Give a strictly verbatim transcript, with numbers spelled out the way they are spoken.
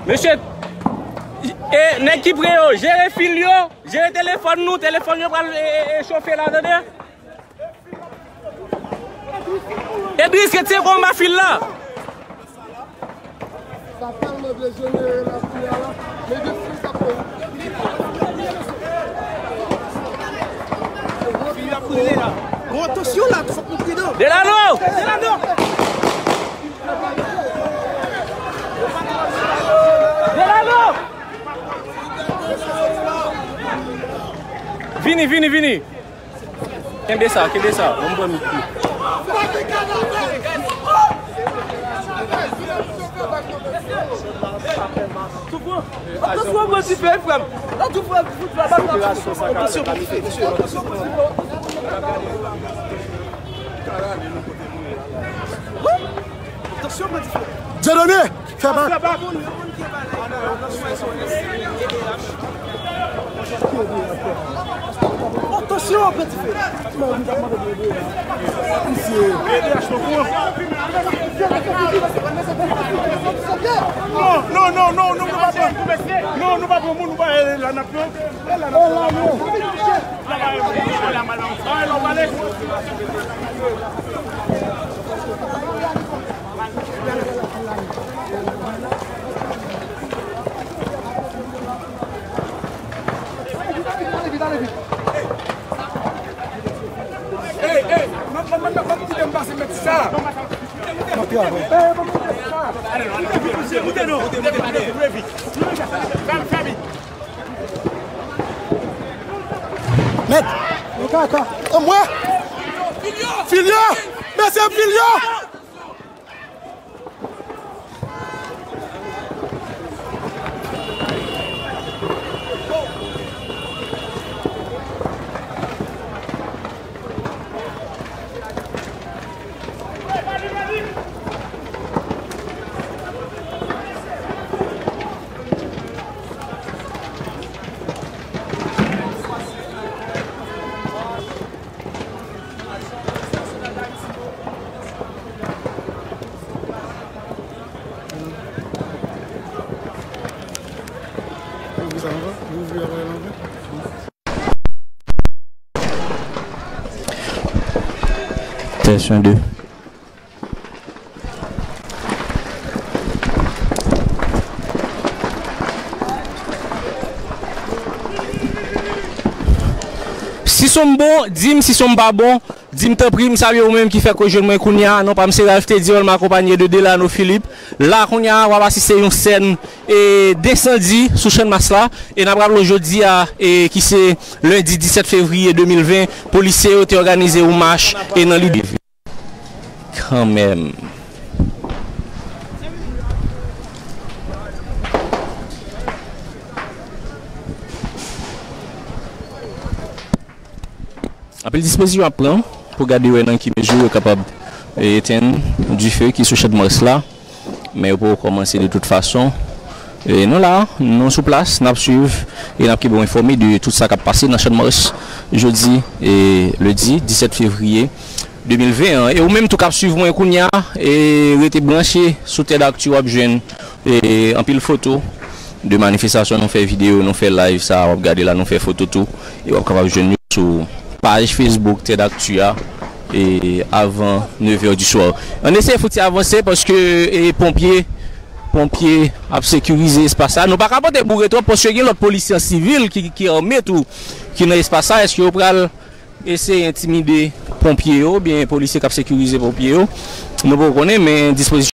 Mesye, e, nèg ki pre yo, jere fil yo, jere telefòn nou, telefòn yo pral, e, e, e, chofe la, tande? Edris, retire konba fil la. Sa tèlman dejenere la kounye a la. Men gen fil k ap pran. Fil ap brile la. Bon, atansyon la, fòk nou pridan. Delano! Delano! Delano! Vini, vini, vini. Kenbe sa, kenbe sa. Ban m pran mikwo. Atansyon, pran dife, frè m. Atansyon, frè m. Operasyon sa ka fèt la, mesye. Dieudonné, fè pa. Atansyon, pran dife. Non, non, non, non, non, nou pa pran. Non, nou pa pran moun, nou pa, eh, la n ap pran. Ey, ey, mwen, mwen, mwen, mwen, kite m pase mèt sa. Moute non, moute, moute, moute, moute vit. Fè, fè vit. Mèt. Anmwe. Filyo. Mesye, filyo. Tès, un, deux. Si son m bon, di m, si son m pa bon, di m tanpri. M salye ou menm ki fèk rejwenn mwen kounye a. Non pa m se Ralph Teddy Olma akonpanye de Delano Philippe. La kounye a, w ap asiste yon sèn, e, d ensandi sou Channmas la. E n ap raple w jodi a, e, ki se lendi disèt fevriye de mil ven, polisye yo te òganize yon mach, e, nan lide kanmenm. Anpil dispozisyon ap pran pou gade wè nan ki mezi yo kapab, e, etenn dife ki sou Channmas la. Men yo poko kòmanse de tout fason. E nou la, nou sou plas, n ap swiv e n ap kenbe w enfòme de tout sa k ap pase nan Channmas jodi, e, lendi disèt fevriye de mil ven an. E ou menm tou k ap swiv mwen kounye a, e rete branche sou Tèdakti, w ap jwenn, e, anpil foto de manifestasyon nou fè, videyo nou fè, live sa w ap gade la, nou fè foto tou. E w ap kapab jwenn yo sou paj Facebook Tèdakti a, e avan nevè di swa. Ann eseye fouti avanse paske, e, ponpye, ponpye ap sekirize espas sa. Nou pa ka pote boure twòp paske gen lòt polisye an sivil ki, ki ame tou, ki nan espas sa. Èske yo pral eseye entimide ponpye yo, oubyen polisye k ap sekirize ponpye yo? Nou poko konnen, men dispozisyon